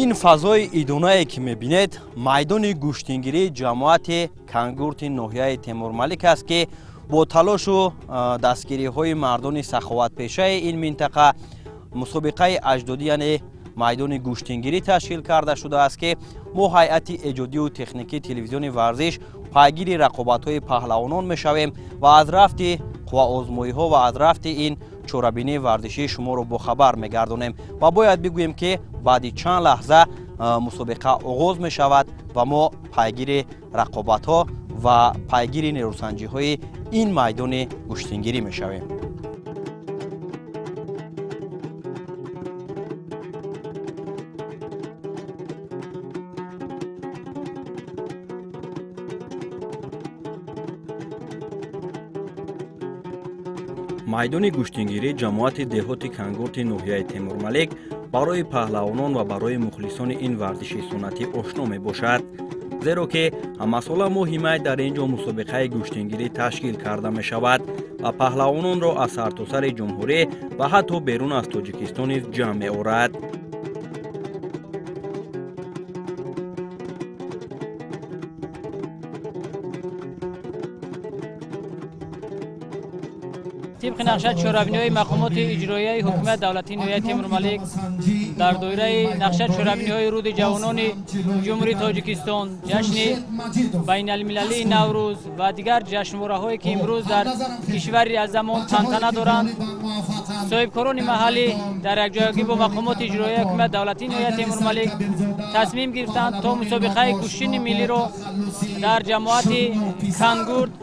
Ин фазои идонае ки мебинед, майдони гӯштингирии ҷамоати Кангурти ноҳияи Темурмалик аст, ки бо талошу дастгириҳои мардони саховатпешаи ин минтақа мусобиқаи аҷдодӣ, яъне майдони гӯштингирӣ ташкил карда шудааст, ки мо ҳайати эҷодию техникии телевизиони варзиш пайгири рақобатҳои паҳлавонон мешавем ва аз рафти қувваозмоиҳо ва аз рафти ин чорабинии варзишӣ шуморо бохабар мегардонем. Ва бояд бигӯем, ки баъди чанд лаҳза мусобиқа оғоз мешавад ва мо пайгири рақобатҳо ва пайгири нерӯсанҷиҳои ин майдони гӯштингирӣ мешавем. Майдони гӯштингирӣ ҷамоати деҳоти Кангурти ноҳияи Темурмалик барои паҳлавонон ва барои мухлисони ин варзиши суннатӣ ошно мебошад, зеро ки ҳамасола моҳи май дар ин ҷо мусобиқаи гӯштингирӣ ташкил карда мешавад ва паҳлавононро аз сартосари ҷумҳурӣ ва ҳатто берун аз Тоҷикистон низ ҷамъ меорад. Тибқи нақша чорабиниҳои мақомоти иҷроияи ҳукумати давлатии ноҳияи Темурмалик дар доираи нақша чорабиниҳои рӯди ҷавонони Ҷумҳурии Тоҷикистон, ҷашни байналмилалии Наврӯз ва дигар ҷашнвораҳое, ки имрӯз дар кишвари азамон тантана доранд, соҳибкорони маҳаллӣ дар якҷоягӣ бо мақомоти иҷроияи ҳукумати давлатии ноҳияи Темурмалик тасмим гирифтанд, то мусобиқаи гӯштини миллиро дар ҷамоати Кангурт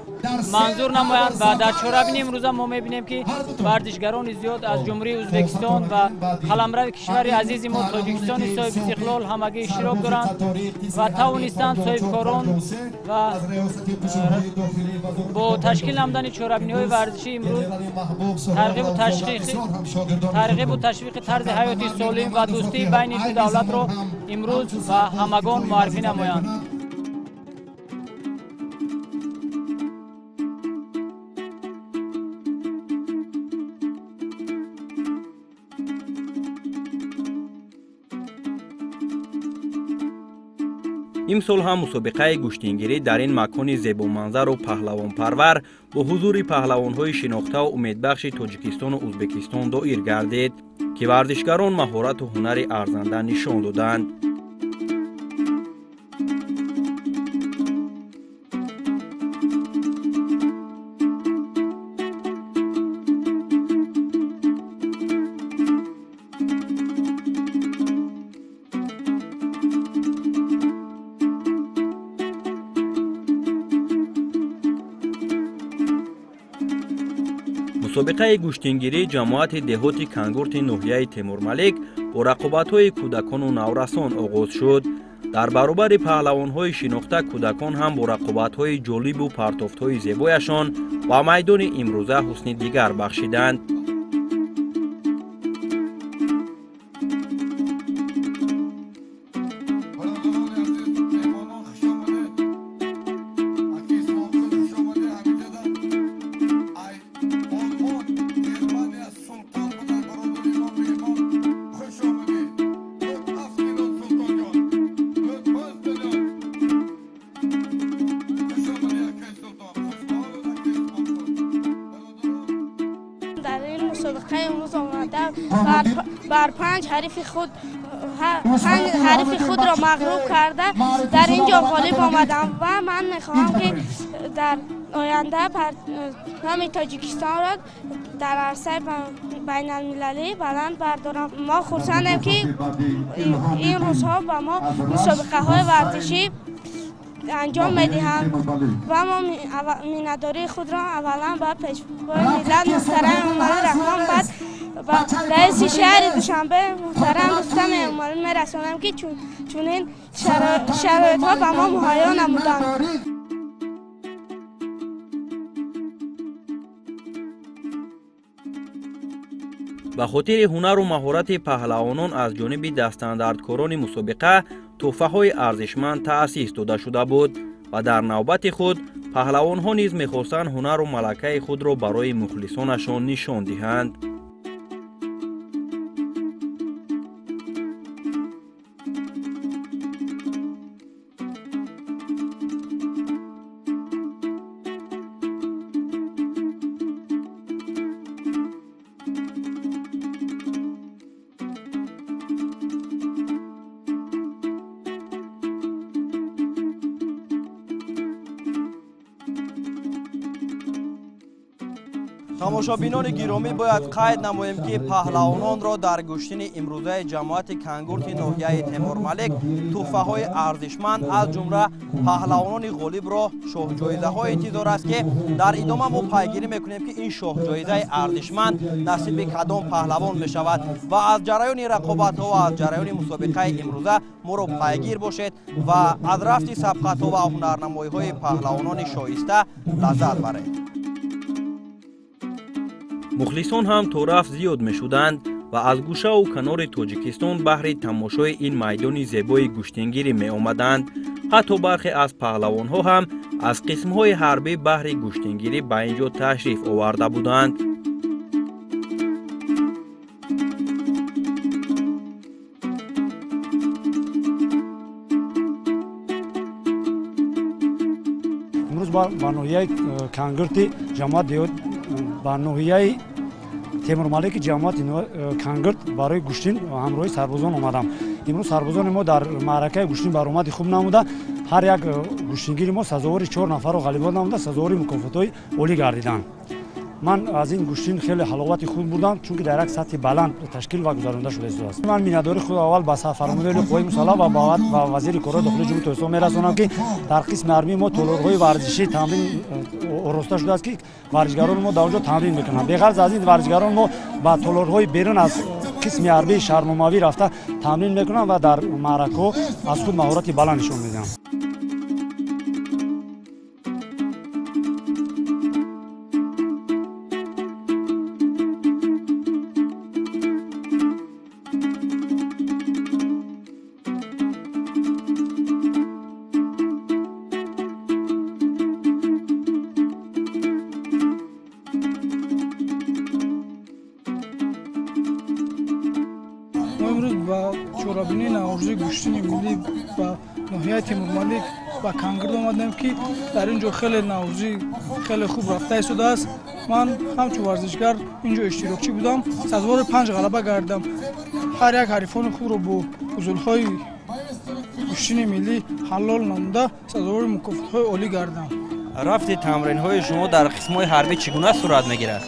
манзур намоянд. Ва дар чорабини имрӯза мо мебинем, ки варзишгарони зиёд аз Ҷумҳурии Ӯзбекистон ва қаламрави кишвари азизи мо Тоҷикистони соҳибистиқлол ҳамагӣ иштирок доранд ва тавонистанд соҳибкорон ва бо ташкил намудани чорабиниҳои варзишӣ имрӯз тарғибу ташвиқи тарзи ҳаёти солим ва дӯстии байни ду давлатро имрӯз ба ҳамагон муаррифӣ намоянд. Имсол ҳам мусобиқаи гӯштингирӣ дар ин макони зебоманзару паҳлавонпарвар бо ҳузури паҳлавонҳои шинохтаву умедбахши Тоҷикистону Ӯзбекистон доир гардид, ки варзишгарон маҳорату ҳунари арзанда нишон доданд. Мусобиқаи гӯштингирии ҷамоати деҳоти Кангурти ноҳияи Темурмалик бо рақобатҳои кӯдакону наврасон оғоз шуд. Дар баробари паҳлавонҳои шинохта кӯдакон ҳам бо рақобатҳои ҷолибу партофтҳои зебояшон ба майдони имрӯза ҳусни дигар бахшиданд. Мусобиқаи имрӯз омада бар панҷ ҳарифи худро мағлуб карда дар ин ҷо ғолиб омадам ва ман мехоҳам, ки дар оянда номи Тоҷикистонро дар арсаи байналмилалӣ баланд бардорам. Мо хурсандем, ки ин рӯзҳо ба мо мусобиқаҳои варзишӣ анҷом медиҳанд ва мо миннатдории худро аввалан ба пешвои миллат муҳтарам Эмомалӣ Раҳмон, баъд ба раиси шаҳри Душанбе муҳтарам Рустам Эмомалӣ мерасонем, ки чунин шароитҳо ба мо муҳайё намуданд. Ба хотири ҳунару маҳорати паҳлавонон аз ҷониби дастандардкорони мусобиқа тӯҳфаҳои арзишманд таъсис дода шуда буд ва дар навбати худ паҳлавонҳо низ мехостанд ҳунару малакаи худро барои мухлисонашон нишон диҳанд. Тамошобинони гиромӣ, бояд қайд намоем, ки паҳлавононро дар гӯштини имрӯзаи ҷамоати Кангурти ноҳияи Темурмалик туҳфаҳои арзишманд, аз ҷумла паҳлавонони ғолибро шоҳҷоизаҳо интизор аст, ки дар идома мо пайгирӣ мекунем, ки ин шоҳҷоизаи арзишманд насиби кадом паҳлавон мешавад ва аз ҷараёни рақобатҳо ва аз ҷараёни мусобиқаи имрӯза моро пайгир бошед ва аз рафти сабқатҳо ва ҳунарнамоиҳои паҳлавонони шоиста лаззат баред. Мухлисон ҳам то рафт зиёд мешуданд ва аз гӯшаву канори Тоҷикистон баҳри тамошои ин майдони зебои гӯштингирӣ меомаданд. Ҳатто бархе аз паҳлавонҳо ҳам аз қисмҳои ҳарбӣ баҳри гӯштингирӣ ба ин ҷо ташриф оварда буданд. Имрӯз ба ноҳияи Кангурти ҷамоат, ба ноҳияи Темурмалики ҷамоати Кангурт барои гӯштин ҳамроҳи сарбозон омадам. Имрӯз сарбозони мо дар маъракаи гӯштин баромади хуб намуда, ҳар як гӯштингири мо сазовори 4 нафарро ғалибот намуда, сазовори мукофотҳои олӣ гардиданд. Ман аз ин гӯштин хеле ҳаловати худ бурдам, чунки дар як сатҳи баланд ташкил ва гузаронда шуда истодааст. Ман миннатдории худ аввал ба фармондеҳи қувваҳои мусаллаҳ ва ба вазири корҳои дохилии Ҷумҳурии Тоҷикистон мерасонам, ки дар қисми ҳарбии мо толорҳои варзишӣ тамрин ороста шудааст, ки варзишгарони мо дар он ҷо тамрин мекунанд. Беғарз аз ин, варзишгарони мо ба толорҳои берун аз қисми ҳарбии шаҳрномавӣ рафта тамрин мекунанд ва дар маъракаҳо аз худ маҳорати баланд нишон медиҳанд. Имрӯз ба чорабинии наврӯзии гӯштини миллӣ ба ноҳияи Темурмалик ба Кангурт омадем, ки дар ин ҷо хеле наврӯзӣ хеле хуб рафта истодааст. Ман ҳамчун варзишгар ин ҷо иштирокчӣ будам, сазовори 5 ғалаба гардидам. Ҳар як ҳарифони худро бо усулҳои гӯштини миллӣ ҳаллол намуда, сазовори мукофотҳои олӣ гардидам. Рафти тамринҳои шумо дар қисмҳои ҳарбӣ чӣ гуна сурат мегирад?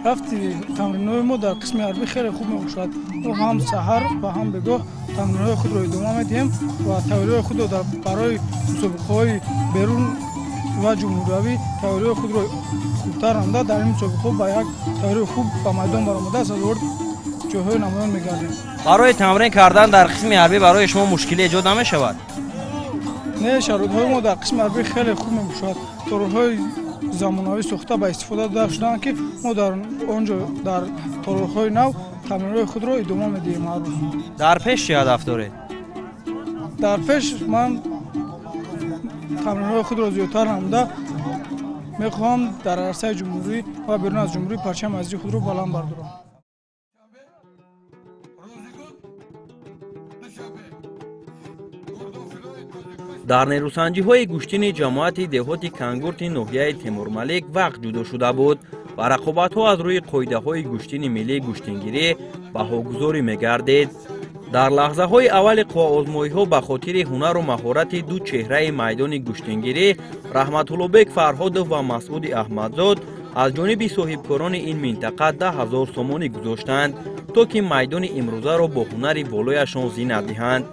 Рафти тамринҳои мо дар қисми ҳарбӣ хеле хуб мебошад. Мо ҳам саҳар ва ҳам бегоҳ тамринҳои худро идома медиҳем ва тайёриҳои худро барои мусобиқаҳои берун ва ҷумҳуриявӣ тайёриҳои худро хубтар намуда, дар ин мусобиқаҳо ба як тайёрии хуб ба майдон баромада, сазовори ҷойҳои намоён мегардем. Барои тамрин кардан дар қисми ҳарбӣ барои шумо мушкилӣ эҷод намешавад? Не, шароитҳои мо дар қисми ҳарбӣ хеле хуб мебошад. Толорҳои замонавӣ сохта ба истифода дода шуданд, ки мо дар он ҷо дар толорҳои нав тамринҳои худро идома медиҳем ҳар рӯз. Дар пеш чӣ ҳадаф доред? Дар пеш ман тамринҳои худро зиёдтар намуда мехоҳам дар арсаи ҷумҳурӣ ва берун аз ҷумҳурӣ парчами азизи худро баланд бардорам. Дар нерӯсанҷиҳои гӯштини ҷамоати деҳоти Кангурти ноҳияи Темурмалик вақт ҷудо шуда буд ва рақобатҳо аз рӯи қоидаҳои гӯштини миллии гӯштингирӣ баҳогузорӣ мегардид. Дар лаҳзаҳои аввали қувваозмоиҳо ба хотири ҳунару маҳорати ду чеҳраи майдони гӯштингирӣ Раҳматуллобек Фарҳодов ва Масъуди Аҳмадзод аз ҷониби соҳибкорони ин минтақа 10 000 сомонӣ гузоштанд, то ки майдони имрӯзаро бо ҳунари болояшон зинат диҳанд.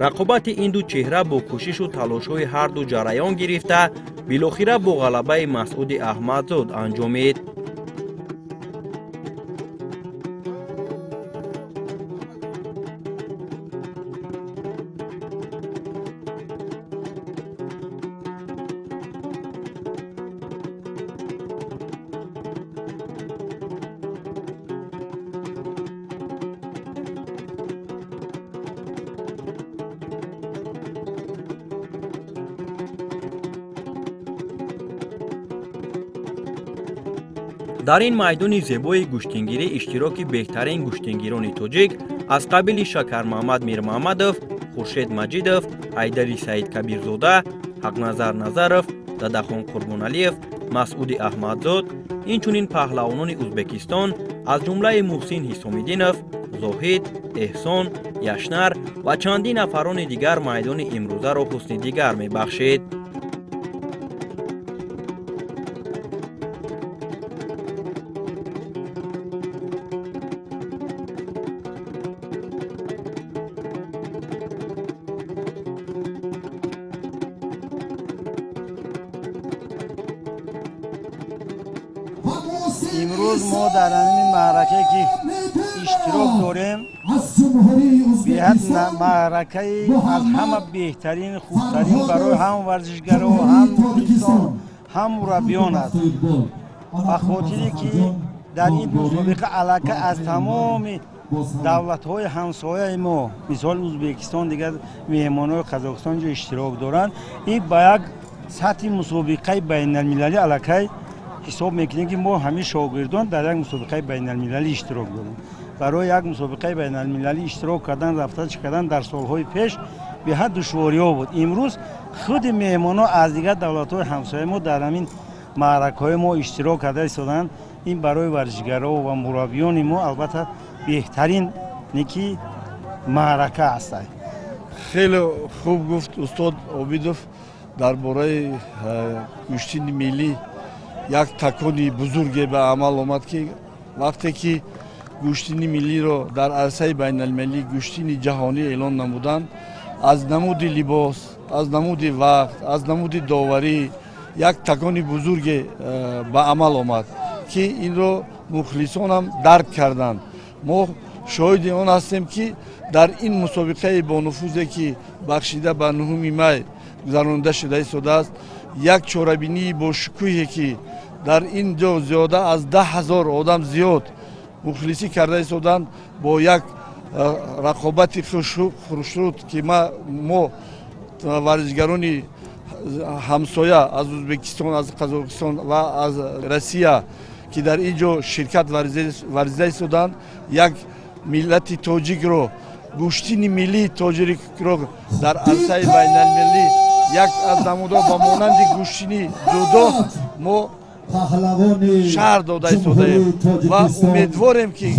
Рақобати ин ду чеҳра бо кӯшишу талошҳои ҳарду ҷараён гирифта, билохира бо ғалабаи Масъуди Аҳмадзод анҷомид. Дар ин майдони зебои гӯштингирӣ иштироки беҳтарин гӯштингирони тоҷик аз қабили Шакармаҳмад Мирмаҳмадов, Хуршед Маҷидов, Ҳайдари Саидкабирзода, Ҳақназар Назаров, Дадахон Қурбоналиев, Масъуди Аҳмадзод, инчунин паҳлавонони Ӯзбекистон аз ҷумлаи Муҳсин Ҳисомиддинов, Зоҳид, Эҳсон, Яшнар ва чандин нафарони дигар майдони имрӯзаро ҳусни дигар мебахшид. Имрӯз мо дар ҳамин маъракае ки иштирок дорем, беҳад маъракаи аз ҳама беҳтарин, хубтарин барои ҳам варзишгаро, ҳам мухлисон, ҳам мураббиён аст. Ба хотире ки дар ин мусобиқа аллакай аз тамоми давлатҳои ҳамсояи мо, мисол Ӯзбекистон, дигар меҳмонҳои Қазоқистон ҷо иштирок доранд. Ин ба як сатҳи мусобиқаи байналмилалӣ аллакай ҳисоб мекунем, ки мо ҳамин шогирдон дар як мусобиқаи байналмилалӣ иштирок дорем. Барои як мусобиқаи байналмилалӣ иштирок кардан, рафта чӣ кардан дар солҳои пеш беҳад душвориҳо буд. Имрӯз худи меҳмонҳо аз дигар давлатҳои ҳамсояи мо дар ҳамин маъракаҳои мо иштирок карда истоданд. Ин барои варзишгаро ва мураббиёни мо албатта беҳтарин неки маърака аст. Хеле хуб гуфт устод Обидов дар бораи гӯштини миллӣ. Як такони бузурге ба амал омад, ки вақте ки гӯштини миллиро дар арсаи байналмилалӣ гӯштини ҷаҳонӣ эълон намуданд, аз намуди либос, аз намуди вақт, аз намуди доварӣ як такони бузурге ба амал омад, ки инро мухлисонам дарк карданд. Мо шоҳиди он ҳастем, ки дар ин мусобиқаи бонуфузе, ки бахшида ба 9 май гузаронида шуда истодааст, як чорабинии бошукӯҳе, ки дар ин ҷо зиёда аз 10 000 одам зиёд мухлисӣ карда истоданд, бо як рақобати хушруд, ки мо варзишгарони ҳамсоя аз Ӯзбекистон, аз Қазоқистон ва аз Россия, ки дар ин ҷо ширкат варзида истоданд, як миллати тоҷикро, гӯштини миллии тоҷикро дар арсаи байналмилалӣ як аз намудҳо ба монанди гӯштини ҷудо мо шаҳр дода истодаем ва умедворем, ки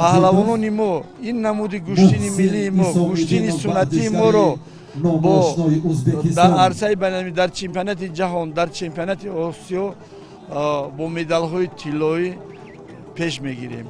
паҳлавонони мо ин намуди гӯштини миллии мо, гӯштини суннатии моро бо дар арсаи байналмилалӣ, дар чемпионати ҷаҳон, дар чемпионати Осиё бо медалҳои тиллоӣ пеш мегирем.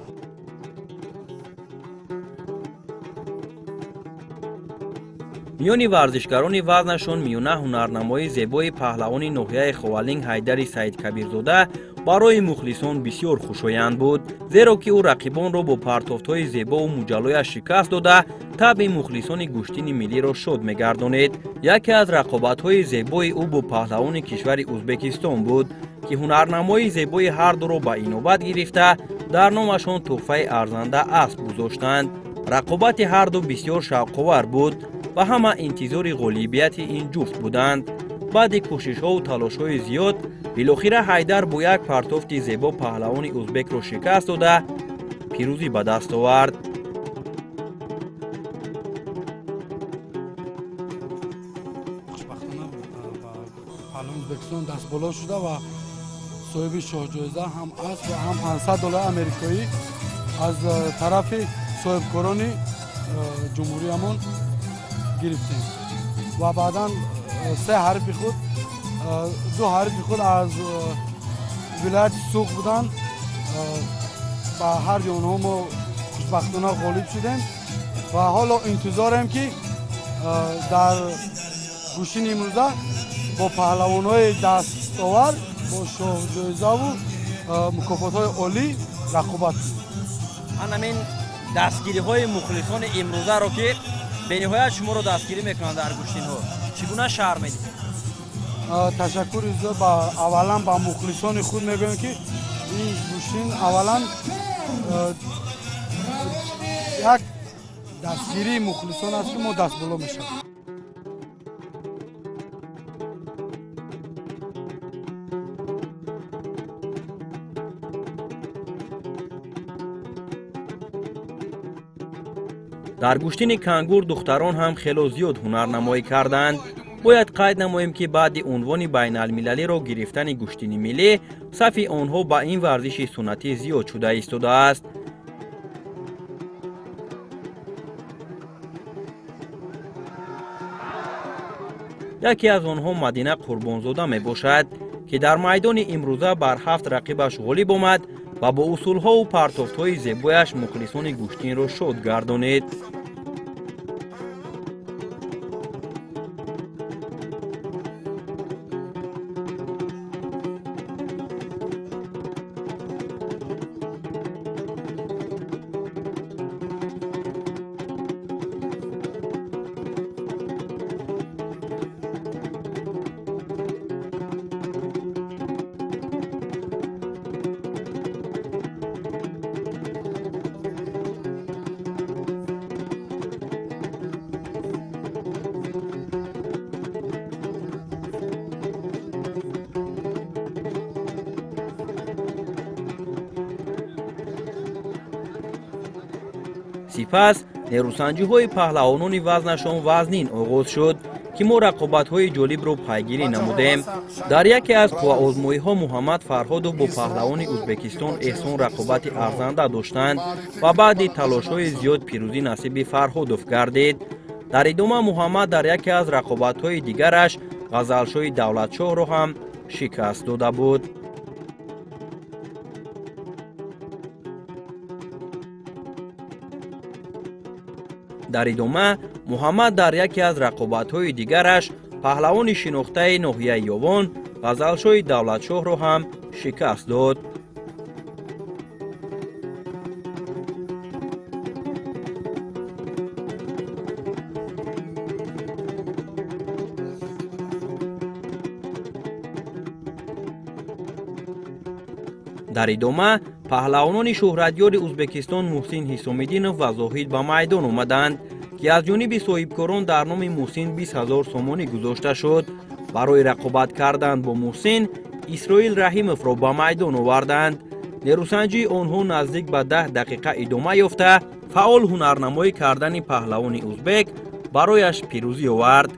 Миёни варзишгарони вазнашон миёна ҳунарнамои зебои паҳлавони ноҳияи Ховалинг Ҳайдари Саидкабирзода барои мухлисон бисёр хушоянд буд, зеро ки ӯ рақибонро бо партофтҳои зебову муҷаллояш шикаст дода, табъи мухлисони гӯштини миллиро шод мегардонид. Яке аз рақобатҳои зебои ӯ бо паҳлавони кишвари Ӯзбекистон буд, ки ҳунарнамои зебои ҳардуро ба инобат гирифта, дар номашон тӯҳфаи арзанда асп гузоштанд. Рақобати ҳарду бисёр шавқовар буд ва ҳама интизори ғолибияти ин ҷуфт буданд. Баъди кӯшишҳову талошҳои зиёд билохира Ҳайдар бо як партофти зебо паҳлавони ӯзбекро шикаст дода, пирӯзӣ ба даст овард. Хушбахтона ба паҳлавони Ӯзбекистон дастболо шуда ва соҳиби шоҳҷоиза ҳам асп ва ҳам 500 доллари америкоӣ аз тарафи соҳибкорони ҷумҳуриямон гирифтем ва баъдан се ҳарифи худ, ду ҳарифи худ аз вилояти Суғд буданд. Ба ҳарди онҳо мо хушбахтона ғолиб шудем ва ҳоло интизорем, ки дар гӯштини имрӯза бо паҳлавонҳои дастовар, бо шоҳҷоизаву мукофотҳои олӣ рақобат кунем. Ҳамин дастгириҳои мухлисони имрӯзаро, ки бениҳоят шуморо дастгирӣ мекунанд дар гӯштинҳо, чӣ гуна шарҳ медиҳед? Ташаккури зиёд аввалан ба мухлисони худ мегӯем, ки ин гӯштин аввалан як дастгирии мухлисон аст, ки мо дастболо мешавем. Дар гӯштини Кангурт духтарон ҳам хело зиёд ҳунарнамоӣ карданд. Бояд қайд намоем, ки баъди унвони байналмилалиро гирифтани гӯштини миллӣ сафи онҳо ба ин варзиши суннатӣ зиёд шуда истодааст. Яке аз онҳо Мадина Қурбонзода мебошад, ки дар майдони имрӯза бар ҳафт рақибаш ғолиб омад ва бо усулҳову партофтҳои зебояш мухлисони гӯштинро шод гардонид. Сипас нерӯсанҷиҳои паҳлавонони вазнашон вазнин оғоз шуд, ки мо рақобатҳои ҷолибро пайгирӣ намудем. Дар яке аз қувваозмоиҳо Муҳаммад Фарҳодов бо паҳлавони Ӯзбекистон Эҳсон рақобати арзанда доштанд ва баъди талошҳои зиёд пирӯзӣ насиби Фарҳодов гардид. Дар идома Муҳаммад дар яке аз рақобатҳои дигараш Ғазалшоҳи Давлатшоҳро ҳам шикаст дода буд. Дар идома Муҳаммад дар яке аз рақобатҳои дигараш паҳлавони шинохтаи ноҳияи Ёвон Ғазалшоҳи Давлатшоҳро ҳам шикаст дод. Дар идома паҳлавонони шӯҳратёри Ӯзбекистон Муҳсин Ҳисомиддинов ва Зоҳид ба майдон омаданд, ки аз ҷониби соҳибкорон дар номи Муҳсин 20 000 сомонӣ гузошта шуд. Барои рақобат кардан бо Муҳсин Исроил Раҳимовро ба майдон оварданд. Нерӯсанҷии онҳо наздик ба 10 дақиқа идома ёфта, фаъол ҳунарнамоӣ кардани паҳлавони ӯзбек барояш пирӯзӣ овард.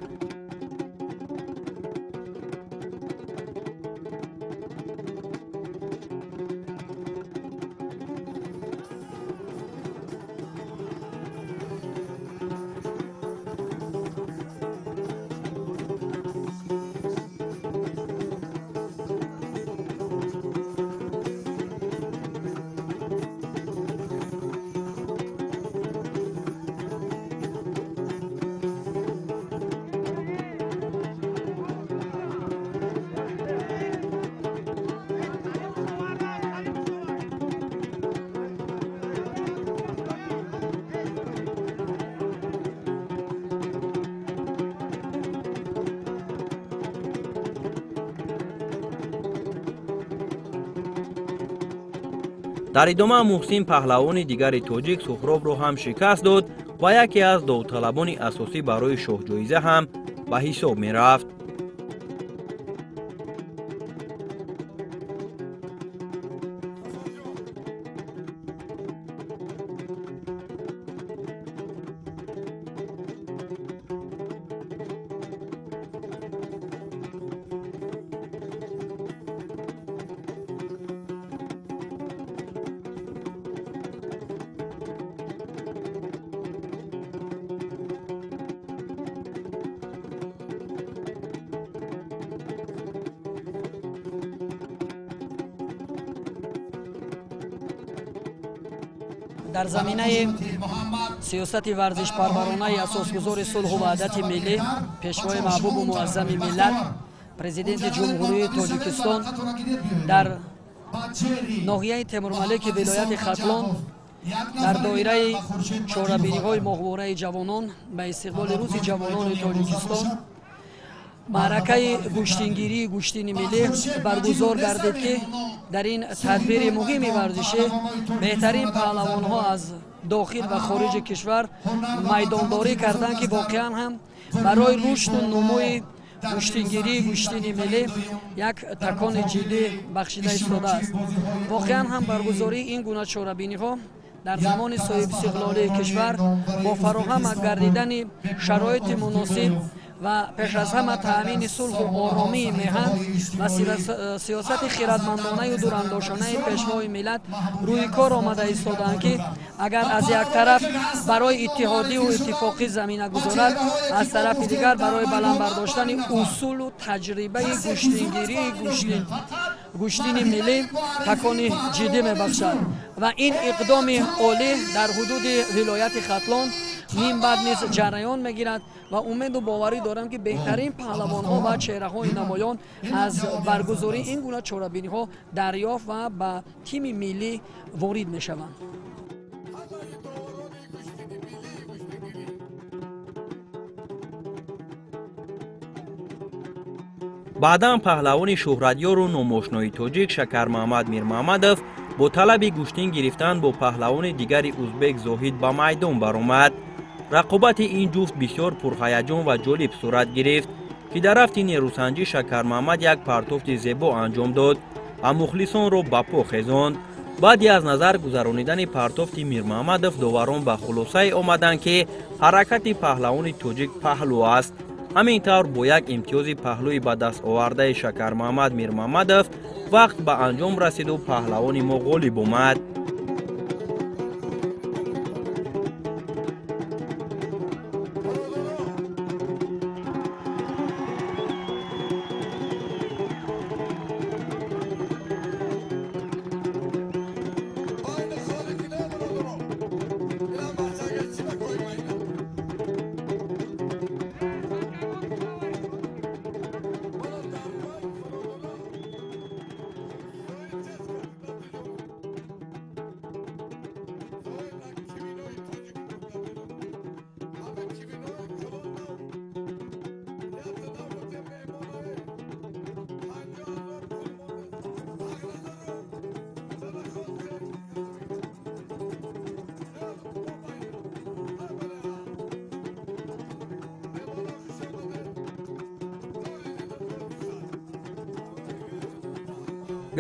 Дар идома Муҳсин паҳлавони дигари тоҷик Суҳробро ҳам шикаст дод ва яке аз довталабони асосӣ барои шоҳҷоиза ҳам ба ҳисоб мерафт. Дар заминаи сиёсати варзишпарваронаи асосгузори сулҳу ваҳдати миллӣ, пешвои маҳбубу муаззами миллат, президенти Ҷумҳурии Тоҷикистон дар ноҳияи Темурмалики вилояти Хатлон дар доираи чорабиниҳои моҳвораи ҷавонон ба истиқболи Рӯзи ҷавонони Тоҷикистон маъракаи гӯштингирии гӯштини миллӣ баргузор гардид, ки дар ин тадбири муҳими варзишӣ беҳтарин паҳлавонҳо аз дохил ва хориҷи кишвар майдондорӣ карданд, ки воқеан ҳам барои рушду нумӯи гӯштингирии гӯштини миллӣ як такони ҷиддӣ бахшида истодааст. Воқеан ҳам баргузории ин гуна чорабиниҳо дар замони соҳибистиқлолии кишвар бо фароҳам гардидани шароити муносиб ва пеш аз ҳама таъмини сулҳу оромии меҳан ва сиёсати хиратмандонаю дурандошонаи пешвои миллат рӯи кор омада истодаанд, ки агар аз як тараф барои иттиҳодиву иттифоқӣ замина гузорад, аз тарафи дигар барои баланд бардоштани усулу таҷрибаи гӯштингирии гӯштини миллӣ такони ҷиддӣ мебахшад. Ва ин иқдоми олӣ дар ҳудуди вилояти Хатлон ним баъд низ ҷараён мегирад ва умеду боварӣ дорам, ки беҳтарин паҳлавонҳо ва чеҳраҳои намоён аз баргузории ин гуна чорабиниҳо дарёфт ва ба тими миллӣ ворид мешаванд. Баъдан паҳлавони шӯҳратёру номошнои тоҷик Шакармаҳмад Мирмаҳмадов бо талаби гӯштин гирифтан бо паҳлавони дигари узбек Зоҳид ба майдон баромад. Рақобати ин ҷуфт бисёр пурҳаяҷон ва ҷолиб сурат гирифт, ки дар рафти нерӯсанҷӣ Шакармаҳмад як партофти зебо анҷом дод ва мухлисонро ба по хезонд. Баъди аз назар гузаронидани партофти Мирмаҳмадов доварон ба хулосае омаданд, ки ҳаракати паҳлавони тоҷик паҳлӯ аст. Ҳамин тавр бо як имтиёзи паҳлӯи ба даст овардаи Шакармаҳмад Мирмаҳмадов вақт ба анҷом расиду паҳлавони мо ғолиб омад.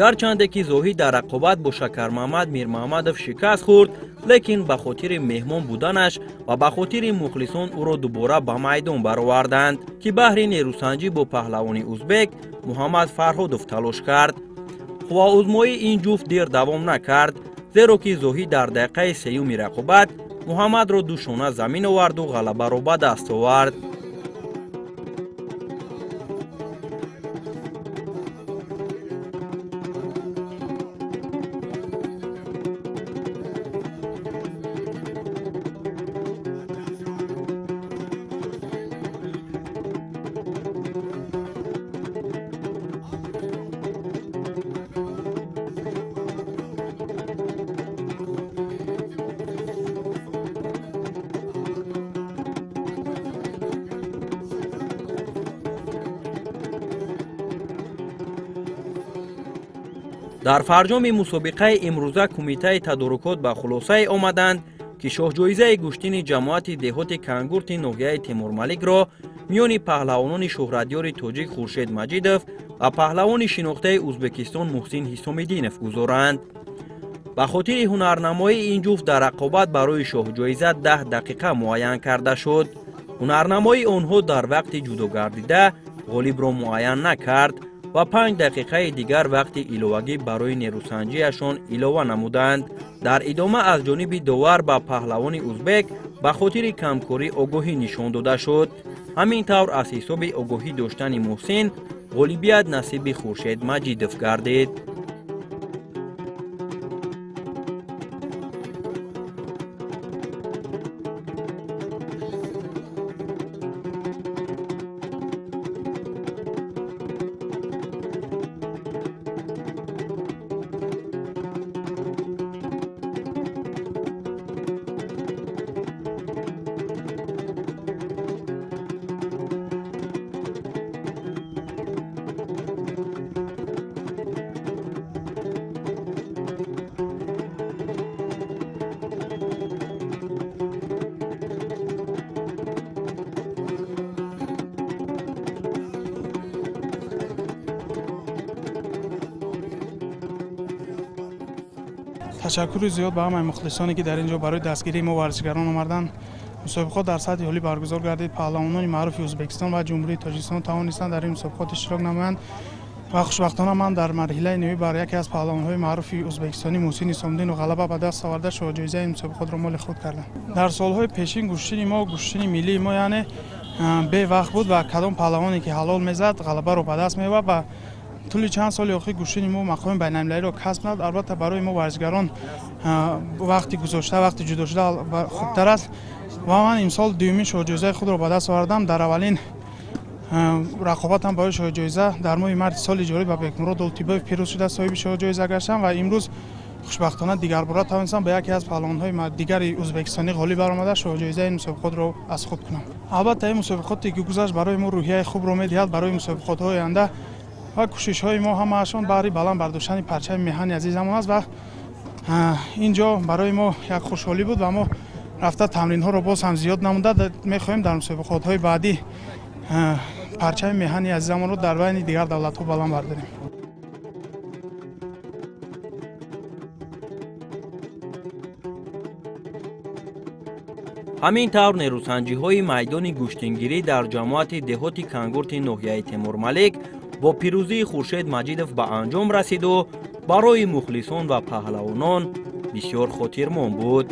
Гарчанде ки Зоҳид дар рақобат бо Шакармаҳмад Мирмаҳмадов шикаст хӯрд, лекин ба хотири меҳмон буданаш ва ба хотири мухлисон ӯро дубора ба майдон бароварданд, ки баҳри нерӯсанҷӣ бо паҳлавони узбек Муҳаммад Фарҳодов талош кард. Қувваозмоии ин ҷуфт дер давом накард, зеро ки Зоҳид дар дақиқаи сеюми рақобат Муҳаммадро ду шона замин оварду ғалабаро ба даст овард. Дар фарҷоми мусобиқаи имрӯза кумитаи тадорукот ба хулосае омаданд, ки шоҳҷоизаи гӯштини ҷамоати деҳоти Кангурти ноҳияи Темурмаликро миёни паҳлавонони шӯҳратёри тоҷик Хуршед Маҷидов ва паҳлавони шинохтаи Ӯзбекистон Муҳсин Ҳисомиддинов гузоранд. Ба хотири ҳунарнамоии ин ҷуфт дар рақобат барои шоҳҷоиза 10 дақиқа муайян карда шуд. Ҳунарнамоии онҳо дар вақти ҷудогардида ғолибро муайян накард ва 5 дақиқаи дигар вақти иловагӣ барои нерӯсанҷиашон илова намуданд. Дар идома аз ҷониби довар ба паҳлавони узбек ба хотири камкорӣ огоҳӣ нишон дода шуд. Ҳамин тавр аз ҳисоби огоҳӣ доштани Муҳсин ғолибият насиби Хуршед Маҷидов гардид. Ташаккури зиёд ба ҳамаи мухлисоне, ки дар ин ҷо барои дастгирии мо варзишгарон омаданд. Мусобиқот дар сатҳи олӣ баргузор гардид. Паҳлавонони маъруфи Ӯзбекистон ва Ҷумҳурии Тоҷикистон тавонистанд дар ин мусобиқот иштирок намоянд ва хушбахтона ман дар марҳилаи ниҳоӣ бар яке аз паҳлавонҳои маъруфи ӯзбекистонӣ Муҳсин Ҳисомиддинов ғалаба ба даст оварда шоҳҷоизаи ин мусобиқотро моли худ кардам. Дар солҳои пешин гӯштини мо, гӯштини миллии мо, яъне бевақт буд ва кадом паҳлавоне ки ҳалол мезад ғалабаро ба даст меовард ва тӯли чанд соли охир гӯштини мо мақоми байналмилалиро касб намуд. Албатта барои мо варзишгарон вақти гузошта, вақти ҷудо шуда хубтар аст ва ман имсол дуюмин шоҳҷоизаи худро ба даст овардам. Дар аввалин рақобатам барои шоҳҷоиза дар моҳи марти соли ҷорӣ ба Бекмурод Олтибоев пирӯз шуда соҳиби шоҳҷоиза гаштам ва имрӯз хушбахтона дигарбора тавонистам ба яке аз паҳлавонҳои дигари ӯзбекистонӣ ғолиб баромада шоҳҷоизаи ин мусобиқотро аз худ кунам. Албатта ин мусобиқоте ки гузашт барои мо рӯҳияи хубро медиҳад барои мусобиқотҳои оянда ва кӯшишҳои мо ҳамаашон баҳри баланд бардоштани парчами меҳани азизамон аст ва ин ҷо барои мо як хушҳолӣ буд ва мо рафта тамринҳоро боз ҳам зиёд намуда мехоҳем дар мусобиқотҳои баъдӣ парчами меҳани азизамонро дар байни дигар давлатҳо баланд бардорем. Ҳамин тавр нерӯсанҷиҳои майдони гӯштингирӣ дар ҷамоати деҳоти Кангурти ноҳияи Темурмалик бо пирӯзии Хуршед Маҷидов ба анҷом расиду барои мухлисон ва паҳлавонон бисёр хотирмон буд.